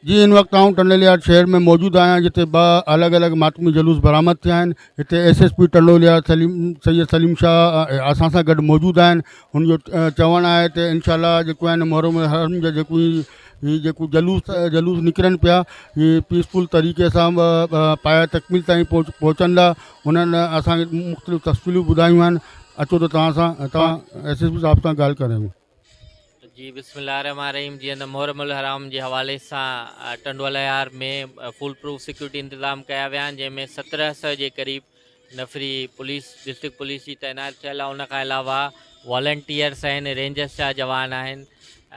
جي هن وقت آئون ٽنڊوليار شهر ۾ موجود آهيان جتي ٻه الڳ الڳ ماتمي جلوس برآمد ٿيا آهن هتي S S P Tando Allahyar Saleem Syed Saleem Shah اسان سان گڏ موجود آهن هن جو چوڻ آهي ته انشاء الله جيڪو آهن محرم الحرام جا جيڪو هي جيڪو جلوس جلوس نڪرن پيا هي پيسفل طريقي سان پايا تڪميل تائين پهچندا هنن اسان کي مختلف تفصيلون ٻڌايون آهن اچو ته توهان سان توهان ايس ايس پي صاحب سان ڳالهه ڪرايون. جي بسم الله الرحمٰن الرحيم جيئن ته محرم الحرام جي حوالي سان Tando Allahyar ۾ foolproof security انتظام ڪيا ويا آهن جنهن ۾ 1700 جي قريب نفري پوليس ڊسٽرڪٽ پوليس جي تعينات ٿيل آهي ان کان علاوه والنٽيئرس آهن رينجرس جا جوان آهن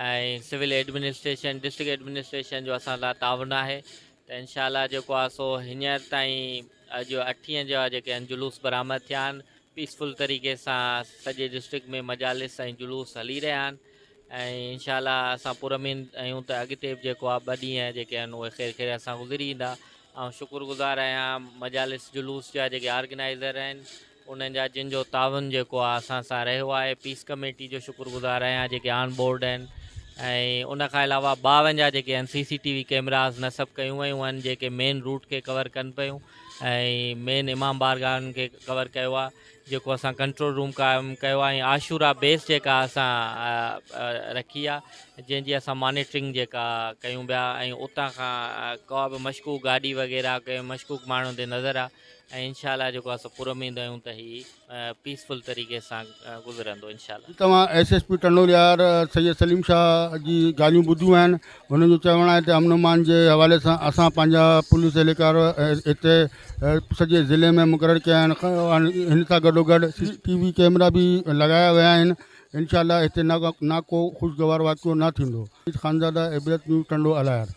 ۽ سول ايڊمنسٽريشن ڊسٽرڪٽ ايڊمنسٽريشن جو اسان سان تعاون آهي ته انشاء الله جيڪو آهي سو هينئر تائين اڄ اٺين جا جيڪي آهن جلوس برآمد ٿيا آهن پيسفل طريقي سان سڄي ڊسٽرڪٽ ۾ مجالس ۽ جلوس هلي رهيا آهن ۽ انشاء الله اسان پراميد آهيون ته اڳتي به جيڪو آهي ٻه ڏينهن جيڪي آهن اهي خير خيريت سان گذري ايندا. آئون شڪر گذار آهيان مجالس جلوس جا جيڪي آرگنائيزر آهن انهن جا جن جو تعاون جيڪو آهي اسان سان رهيو آهي پيس ڪميٽي جو شڪر گذار آهيان جيڪي آن بورڊ آهن ۽ ان کان علاوه 52 جيڪي آهن سي سي ٽي وي ڪيمراز نصب ڪيون ويون آهن جيڪي مين روٽ کي ڪور ڪن پيون ۽ مين امام بارگاهن کي ڪور ڪيو آهي جيڪو اسان ڪنٽرول روم قائم ڪيو آهي ۽ عاشورا بيس جيڪا اسان رکي آهي جنهن جي اسان مانيٽرنگ جيڪا ڪيون پيا ۽ اتان کان ڪا به مشڪوڪ گاڏي وغيره ڪنهن مشڪوڪ ماڻهو تي نظر آهي ۽ انشاء الله جيڪو اسان پر اميد آهيون ته هي پيسفل طريقي سان گذرندو انشاء الله. توهان S S P Tando Allahyar Syed Saleem Shah جي ڳالهيون ٻڌيون آهن هن جو چوڻ آهي ته امن امان جي حوالي سان اسان پنهنجا پوليس اهلڪار هتي سڄي ضلعي ۾ مقرر ڪيا آهن هن سان گڏو گڏ سي سي ٽي وي ڪيمرا به لڳايا ويا آهن انشاء الله هتي نه ڪو خوشگوار واقعو نه ٿيندو. خانزاده عبرت نيوز ٽنڊو الهيار.